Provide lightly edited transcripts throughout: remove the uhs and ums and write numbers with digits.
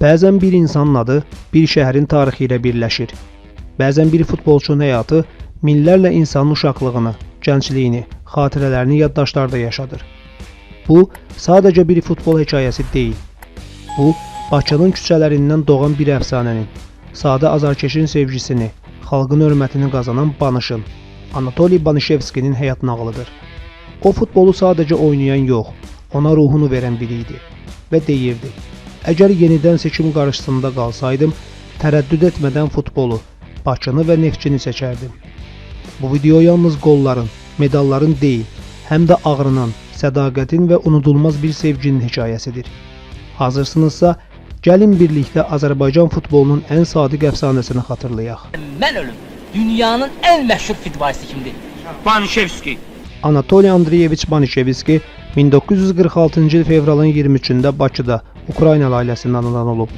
Bəzən bir insanın adı bir şəhərin tarixi ilə birləşir. Bəzən bir futbolçunun həyatı minlərlə insanın uşaqlığını, gəncliyini, xatirələrini yaddaşlarda yaşadır. Bu, sadəcə bir futbol hekayəsi deyil. Bu, Bakının küçələrindən doğan bir əfsanənin, sadə azarkeşin sevgisini, xalqın hörmətini qazanan Banışın, Anatoli Banişevskinin həyat nağılıdır. O futbolu sadəcə oynayan yox, ona ruhunu verən biri idi və deyirdi: "Əgər yenidən seçim qarşısında qalsaydım, tərəddüd etmədən futbolu, Bakını və Neftçini seçərdim." Bu video yalnız qolların, medalların deyil, həm də ağrının, sədaqətin və unudulmaz bir sevginin hekayəsidir. Hazırsınızsa, gəlin birlikdə Azərbaycan futbolunun ən sadiq əfsanəsini xatırlayaq. Mən ölüm. Dünyanın en məşhur futbolisti kimdir? Banişevski. Anatoli Andreyeviç Banişevski 1946-cı il fevralın 23-də Bakıda Ukraynalı ailəsindən anadan olub.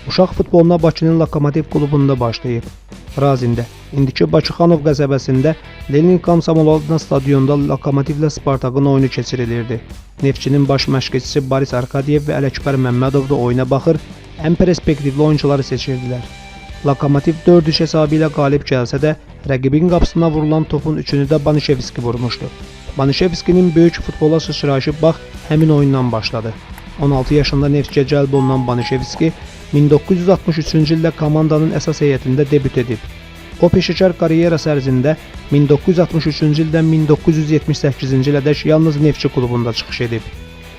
Uşaq futboluna Bakının Lokomotiv klubunda başlayıb. Razində, indiki Bakıxanov qəsəbəsində Lenin Komsomol adına stadionda Lokomotivlə Spartakın oyunu keçirilirdi. Neftçinin baş məşqçisi Boris Arkadiyev və Ələkbər Məmmədov da oyuna baxır, ən perspektivli oyunçuları seçirdilər. Lokomotiv 4-3 hesabı ilə qalib gəlsə də, rəqibin qapısına vurulan topun üçünü də Banişevski vurmuşdu. Banişevskinin böyük futbola sıçrayışı bax həmin oyundan başladı. 16 yaşında Neftçiyə cəlb olunan Banişevski 1963-cü ildə komandanın əsas heyətində debüt edib. O peşəkar karyerası ərzində 1963-cü ildən 1978-ci ilədək yalnız Neftçi klubunda çıxış edib.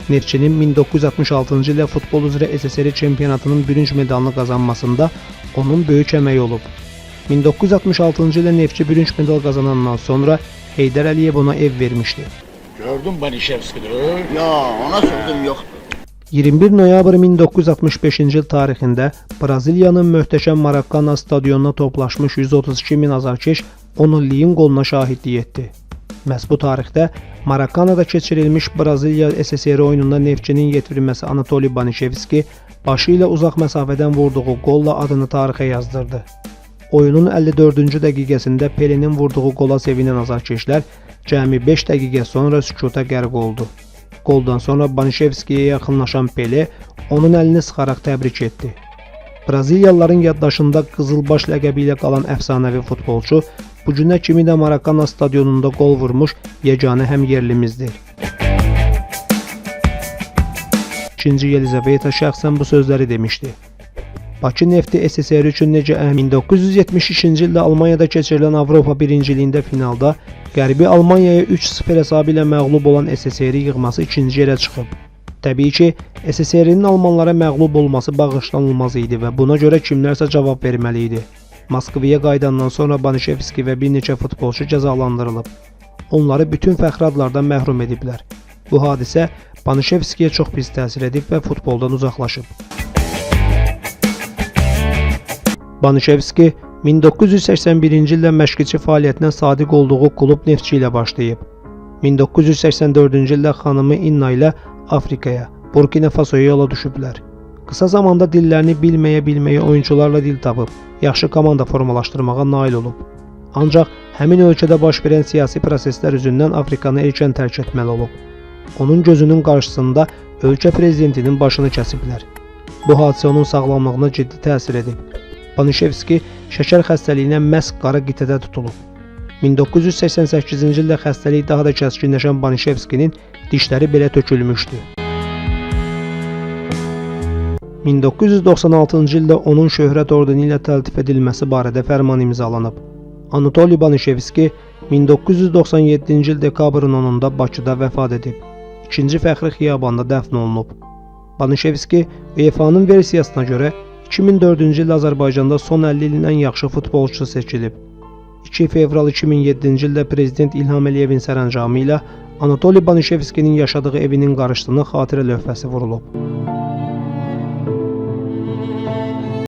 Neftçinin 1966-cı ildə futbol üzrə SSR çempionatının bürünc medalını qazanmasında onun böyük əməyi olub. 1966-cı ildə Neftçi bürünc medal qazanandan sonra Heydər Əliyev ona ev vermişdi. Gördün Banişevski'dir. Ya ona sözüm yoktu. 21 noyabr 1965-ci il tarixində Braziliyanın möhtəşəm Maracana stadionuna toplaşmış 132 min azarkeş 10 illiyin qoluna şahidlik etdi. Məhz bu tarixdə Maracanada keçirilmiş Braziliya SSR oyununda Neftçinin yetirilməsi Anatoli Banişevski başı ilə uzaq məsafədən vurduğu qolla adını tarixə yazdırdı. Oyunun 54-cü dəqiqəsində Pelenin vurduğu qola sevinən azarkeşlər cəmi 5 dəqiqə sonra sükuta qərq oldu. Qoldan sonra Banişevskiyə yaxınlaşan Pele onun əlini sıxaraq təbrik etdi. Braziliyalıların yaddaşında Qızılbaş ləqəbi ilə qalan əfsanəvi futbolçu bu günə kimi də Maracana stadionunda qol vurmuş yeganə həmyerlimizdir. 2-ci Yelizaveta şəxsən bu sözləri demişdi. Bakı Nefti SSR üçün necə 1972-ci ildə Almaniyada keçirilən Avropa birinciliyində finalda Qərbi Almaniyaya 3-0 hesabı ilə məğlub olan SSR yığması ikinci yerə çıxıb. Təbii ki, SSR-nin almanlara məğlub olması bağışlanılmaz idi və buna görə kimlərsə cavab verməli idi. Moskvaya qayıdandan sonra Banişevski və bir neçə futbolçu cəzalandırılıb. Onları bütün fəxri adlardan məhrum ediblər. Bu hadisə Banişevskiyə çox pis təsir edib və futboldan uzaqlaşıb. Banişevski 1981-ci ildə məşqçi fəaliyyətinə sadiq olduğu klub Neftçi ilə başlayıb. 1984-cü ildə xanımı Inna ilə Afrikaya, Burkina Fasoya yola düşüblər. Qısa zamanda dillərini bilməyə-bilməyə oyunçularla dil tapıb, yaxşı komanda formalaşdırmağa nail olub. Ancaq həmin ölkədə baş verən siyasi proseslər üzündən Afrikanı erkən tərk etməli olub. Onun gözünün qarşısında ölkə prezidentinin başını kəsiblər. Bu hadisə onun sağlamlığına ciddi təsir edib. Banişevski şəkər xəstəliyinə məhz qara qitədə tutulub. 1988-ci ildə xəstəlik daha da kəskinləşən Banişevskinin dişləri belə tökülmüşdü. 1996-cı ildə onun şöhrət ordeni ilə təltif edilməsi barədə fərman imzalanıb. Anatoli Banişevski 1997-ci il dekabrın 10-da Bakıda vəfat edib. 2-ci fəxri xiyabanda dəfn olunub. Banişevski UEFA-nın versiyasına görə 2004-cü ildə Azərbaycanda son 50 ilin ən yaxşı futbolçusu seçilib. 2 fevral 2007-ci ildə prezident İlham Əliyevin sərəncamı ilə Anatoli Banişevskinin yaşadığı evinin qarşısına xatirə lövhəsi vurulub.